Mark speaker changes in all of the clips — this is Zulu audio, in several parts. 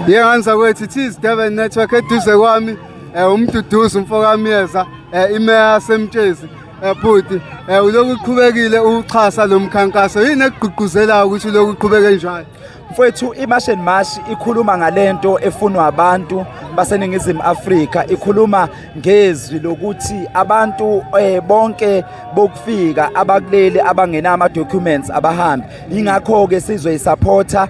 Speaker 1: Yenganza kwethu it is Durban Network eduze kwami uMduduzi umfokaMyeza, imeya yaseMtshezi. Bhuti, uloku uqhubekile uxhasa lo mkhankaso, yini ekugqugquzelayo ukuthi uloku uqhubeke njalo?
Speaker 2: Mfowethu, iMarch and March ikhuluma ngalento efunwa abantu baseNingizimu Afrika, ikhuluma ngezwi lokuthi abantu bonke bokufika abakuleli abangena ama documents abahambi. Ingakho ke sizoyisupporta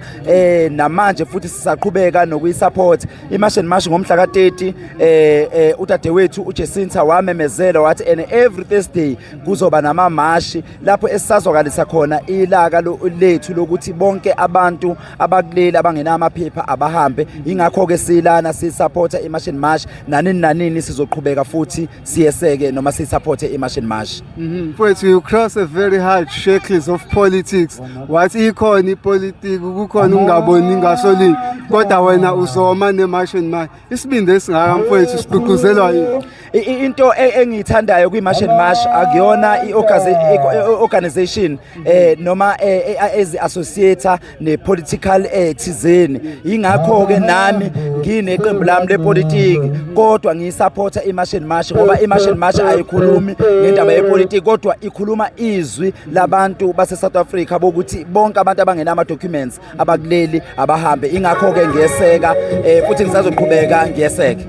Speaker 2: namanje futhi sisaqhubeka nokuyisupport iMarch and March. Ngomhla ka30 udadewethu uJacinta wamemezela wathi and every Thursday kuzoba namamashi lapho esisazwakalisa khona ilaka lethu lokuthi bonke abantu abakuleli abangena amaphepha abahambe. Ingakho ke silana sisupporta iMarch and March nanini nanini, sizoqhubeka futhi siyeseke noma sisupporte iMarch and March.
Speaker 1: Mfowethu, you cross a very hard shackles of politics. Wathi ikhona ipolitiki, kukhona ungaboni ngasolinye, kodwa wena uzoma ne-March and March. Isibindi esingaka, mfowethu, sigqugquzelwa yini?
Speaker 2: Into engiyithandayo kwi-March and March, akuyona i-organization noma ezi associate ne-political thizeni. Ingakho ke nami ngineqembu lami lepolitiki, kodwa ngiyisupporta i-March and March ngoba i-March and March ayikhulumi ngendaba yepolitiki, kodwa ikhuluma izwi labantu base South Africa bokuthi bonke abantu abangena ama documents abakuleli abahambe. Ingakho ke ngiyeseka futhi ngisazoqhubeka ngiyeseke.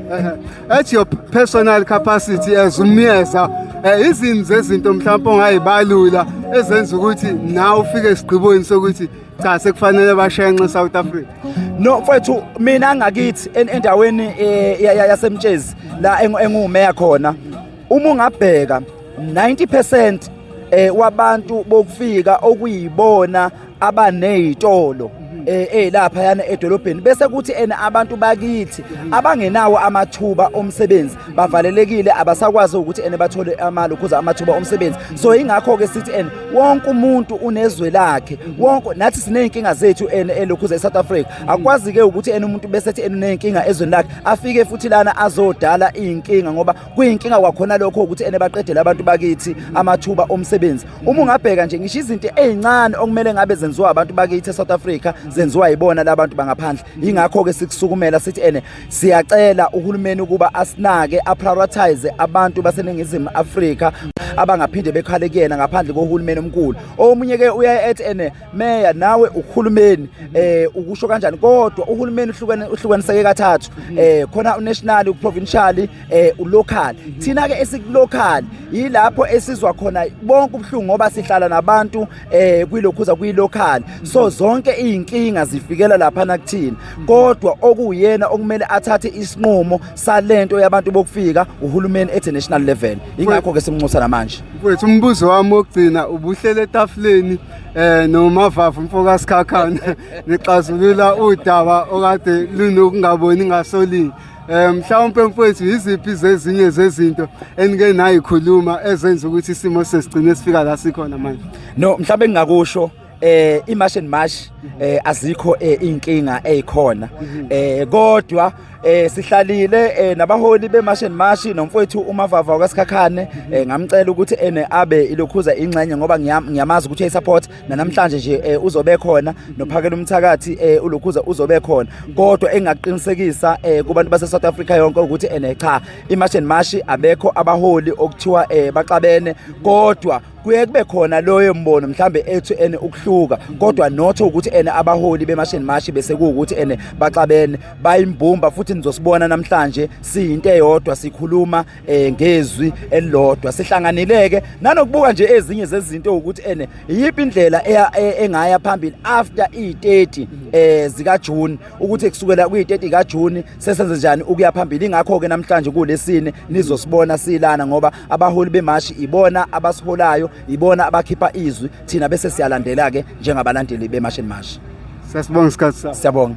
Speaker 1: At your personal capacity as uMyeza, izini zezinto mhlawumbe ongayibalula ezenza ukuthi nawe ufike esigqibweni sokuthi cha, sekufanele bashenxe South Africa?
Speaker 2: No mfowethu, mina ngakithi endaweni yaseMtshezi la engumeya khona, uma ungabheka 90% wabantu bokufika okuyibona abanezitolo lapha yana edolobheni, bese kuthi ena abantu bakithi abangenawo amathuba omsebenzi bavalelekile, abasakwazi ukuthi ene bathole amalokhuza amathuba omsebenzi. So ingakho ke sithi ene wonke umuntu unezwe lakhe, wonke nathi sineyinkinga zethu ene elokhuza eSouth Africa. Akwazi ke ukuthi ene umuntu bese ethi ene uneyinkinga ezweni lakhe, afike futhi lana azodala iy'nkinga, ngoba kuyinkinga kwakhona lokho ukuthi ene baqedele abantu bakithi amathuba omsebenzi. Uma ungabheka nje, ngisho izinto ey'ncane okumele ngabe zenziwa abantu bakithi eSouth Africa zenziwa yibona labantu bangaphandle. Ingakho-ke sikusukumela sithi ene siyacela uhulumeni ukuba asinake, aprioritize abantu baseNingizimu Afrika abangaphinde bekhale kuyena ngaphandle kohulumeni omkhulu. Omunye-ke uyaye ethi ene meya, nawe uhulumeni ukusho kanjani? Kodwa uhulumeni uhlukene, uhlukaniseke kathathu, khona unational, uprovincial, ulocal. Thina ke esikulocal yilapho esizwa khona bonke ubuhlungu, ngoba sihlala nabantu kwilokhuza kuyilocal, so zonke izinkinga zifikela lapha nakuthina. Kodwa okuyena okumele athathe isinqumo salento yabantu bokufika uhulumeni at national level. Ingakho ke simnxusa namanje.
Speaker 1: Mfowethu, umbuzo wami wokugcina, ubuhlele etafuleni noMavavu mfoka Sikhakhane nixazulula udaba okade lunokungaboni ngasolinye. Mhlawumbe mfowethu, yiziphi zezinye zezinto enike nayikhuluma ezenza ukuthi isimo sesigcine sifika la sikhona manje?
Speaker 2: No, mhlawumbe ngingakusho iMarch and March azikho inkinga ezikhona, kodwa sihlalile nabaholi beMarch and March nomfowethu uMavava kaSikhakhane, ngamcela ukuthi ene abe ilokhuza ingxenye ngoba ngiyamazi ukuthi uyasupport. Namhlanje nje uzobe khona nophakela umthakathi, ulokhuza uzobe khona. Kodwa engaqinisekisa kubantu base South Africa yonke ukuthi ene cha, iMarch and March abekho abaholi okuthiwa baxabene, kodwa kuye kube khona loyo mbono mhlambe ethu ene ukuhluka, kodwa not ukuthi ene abaholi beMarch and March bese kuwukuthi ene baxabene. Bayimbumba futhi nizosibona namhlanje siyinto eyodwa, sikhuluma ngezwi elilodwa, sihlanganileke nanokubuka nje ezinye zezinto ukuthi ene iyiphi indlela engaya phambili after i30 zika June, ukuthi kusukela kwi30 ka June sesenze njani ukuya phambili. Ingakho ke namhlanje kulesine nizosibona silana, ngoba abaholi bemashi ibona abasiholayo, ibona abakhipha izwi, thina bese siyalandela ke njengabalandeli beMarch and March.
Speaker 1: Siyasibonga isikhathi sakho.
Speaker 2: Siyabonga.